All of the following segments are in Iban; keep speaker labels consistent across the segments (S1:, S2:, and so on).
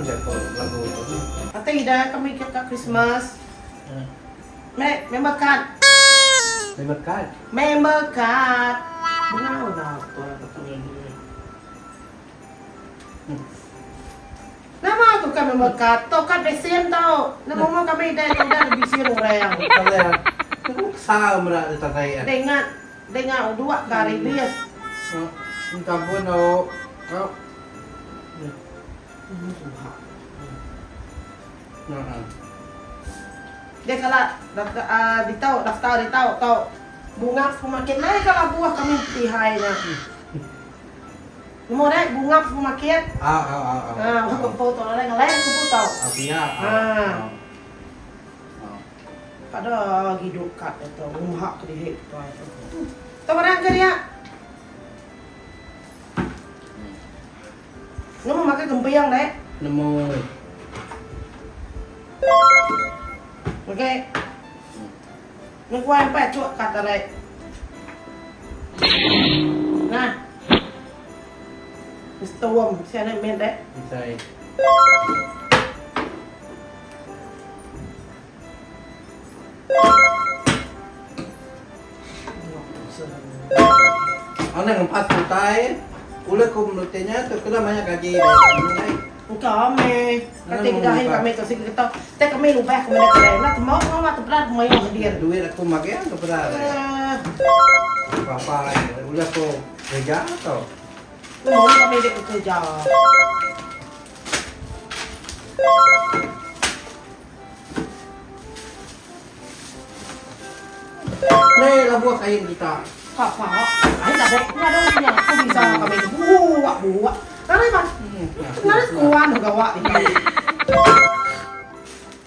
S1: jako lagu tu nih.
S2: Ati ida kami ke ka Christmas. Me member card.
S1: Member card.
S2: Member card. Bengau dah tu aku tu. Nama tu kan member card? Tu kad besen tau. Nama umur kami dai tu udah dibisin orang.
S1: Kesal meda dia tatai.
S2: Deh ingat deh ingat dua ka hari bis.
S1: Sabun tau.
S2: Deh kala ditau daftar ditau tau bunga supermarket nai kala buah kami tihai nya. Nemu deh bunga supermarket. Ha buah kempu tu nadai ngelai kempu tau. Ha. Kada gidu kad tu ngumha kediri tuai tu. Tu barang ke dia. Nemu makai gemping deh.
S1: Nemu.
S2: Okey. Nengkuai empai cuk kat alai. Nah. Mr. Wong, siapa nak main deh?
S1: Saya. Anang ngempas utai, ulih ku meluti nya tu kena mayar gaji deh.
S2: Engka meh. Kati ke gahi kami tu sigi ketau. Te kami lubah ke meda kedai. Enda temu ngawa tepeda mayuh dir.
S1: Duit aku magih tepeda deh. Papa ulih ku kerja tu.
S2: Nemu kami dek kerja.
S1: Ne labuh kain kita.
S2: Papa, ai nadai nadai nya aku bisa kami tu buak buak. Nadai ba. Nadai sekuan gawa ditu.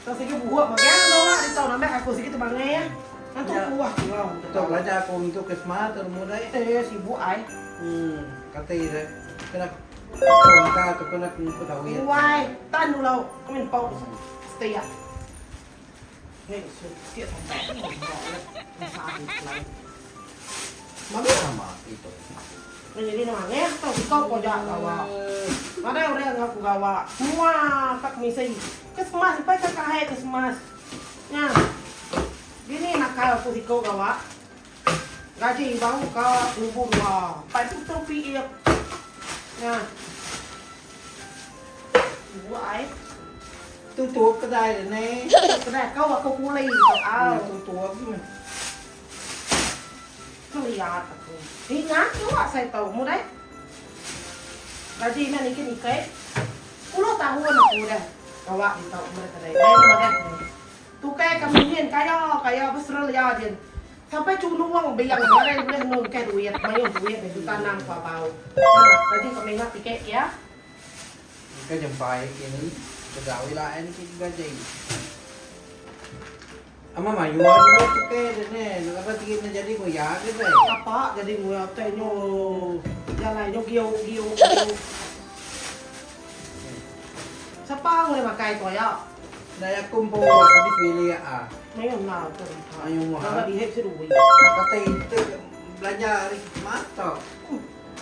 S2: Tau sigi buak magang gawa ditu nambah aku sigi tebangai ah. Antu kuah enggau.
S1: Tu belajar aku ngintu Krismas tu nemu dai.
S2: Eh sibuk ai.
S1: Hmm, kati deh. Kena Engka tu kena ngungkut awit.
S2: Wai, tan dulu kami empau setia. Ni setia sampai.
S1: Mari sama itu.
S2: Jadi nama ni atau kau kau jak gawa. Ada orang yang aku gawa. Semua tak misi. Kesmas sampai ke kahai kesmas. Ya. Gini nakal aku siko gawa. Gaji baru ka lubung ba. Pai tu tu pi iya. Nya. Buat ai.
S1: Tutup kedai ni.
S2: Kedai kau aku kuli tu au.
S1: Tutup.
S2: Keliat aku. Ingat tu saya tahu mu dai. Gaji nya niki niki. 10 tahun aku dah gawa di tau mu kedai. Dai nama dah. Tukai kami nyin kaya kaya besrel iya jin. Sampai chunung biang nadai ulih nungkai duit mayuh duit deh ditanam ku abau. Ha gaji kami nya tikek iya.
S1: Engka jempai kini bedau ila en ke gaji. Ama mayuh duit tukai deh neh laban sigi enda jadi nguya ke deh.
S2: Kapa jadi nguya tai nyu jalai nyu giu giu giu. Sapa ulih makai tu aya.
S1: Daya kumpu aku di bilik ah.
S2: Mayuh enggau tu rita.
S1: Mayuh ah.
S2: Gaga dihek seduai.
S1: Kata itu belanja hari Krismas tu.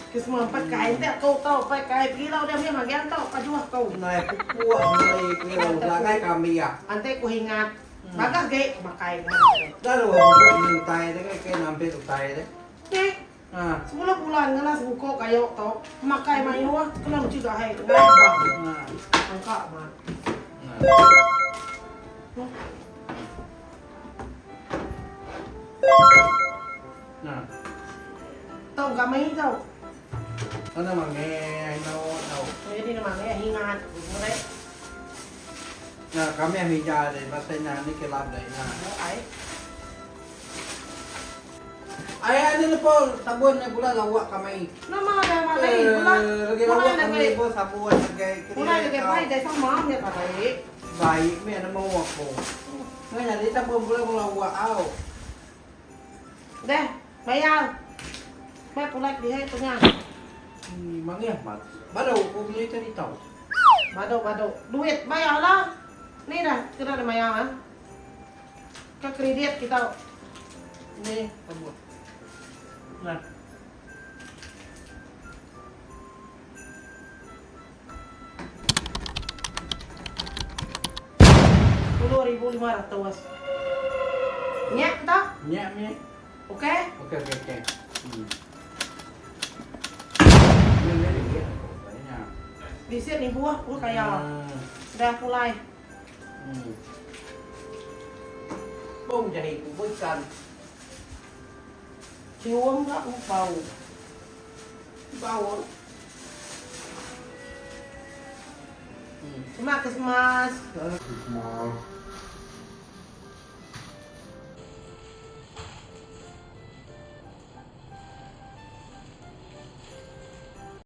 S2: Krismas empat kain te aku tau empat kain pergi lau dia mih magang tau pajuh aku.
S1: Nai pupuk meli kuih belanggai kami ah.
S2: Ante ku hingat. Bagah ge makai.
S1: Dah lu pupuk beli utai deh ke nampit utai deh.
S2: Neh.
S1: Ha.
S2: Sepuluh bulan ngena sebukok kayu tu pemakai mayuh kena mesti gahai tu ngai bah.
S1: Ha.
S2: Angka amat.
S1: Ha. Nah.
S2: Tau kami tau.
S1: Mana mange no tau.
S2: Jadi nama mange hingat. Boleh.
S1: Nah, kami hija deh, pasal ni kelab deh. Nah.
S2: Ai.
S1: Ai anu lepo sabun ne gula lawak kamai.
S2: Nama dah malai gula.
S1: Lagi lawak kami lepo sabun lagi.
S2: Gula lagi baik dah sama nya tak baik.
S1: Baik me nama aku. Ngai nyadi sabun gula lawak au.
S2: Dah, bayar. Mai pulai ke tu nya.
S1: Hmm, mangih mat. Baru aku beli tadi tau.
S2: Badu badu. Duit bayar lah. Ni dah kena dah bayar ah. Ke kredit kita.
S1: Ni sabun. Nah.
S2: 7500. Nya kita?
S1: Nya mih.
S2: Okey?
S1: Okey okey okey. Hmm.
S2: Bisi ni buah pun kaya. Sudah pulai.
S1: Hmm. Bau jahi ku ikan.
S2: Cium ga bau.
S1: Bau.
S2: Terima kasih mas.
S1: Terima.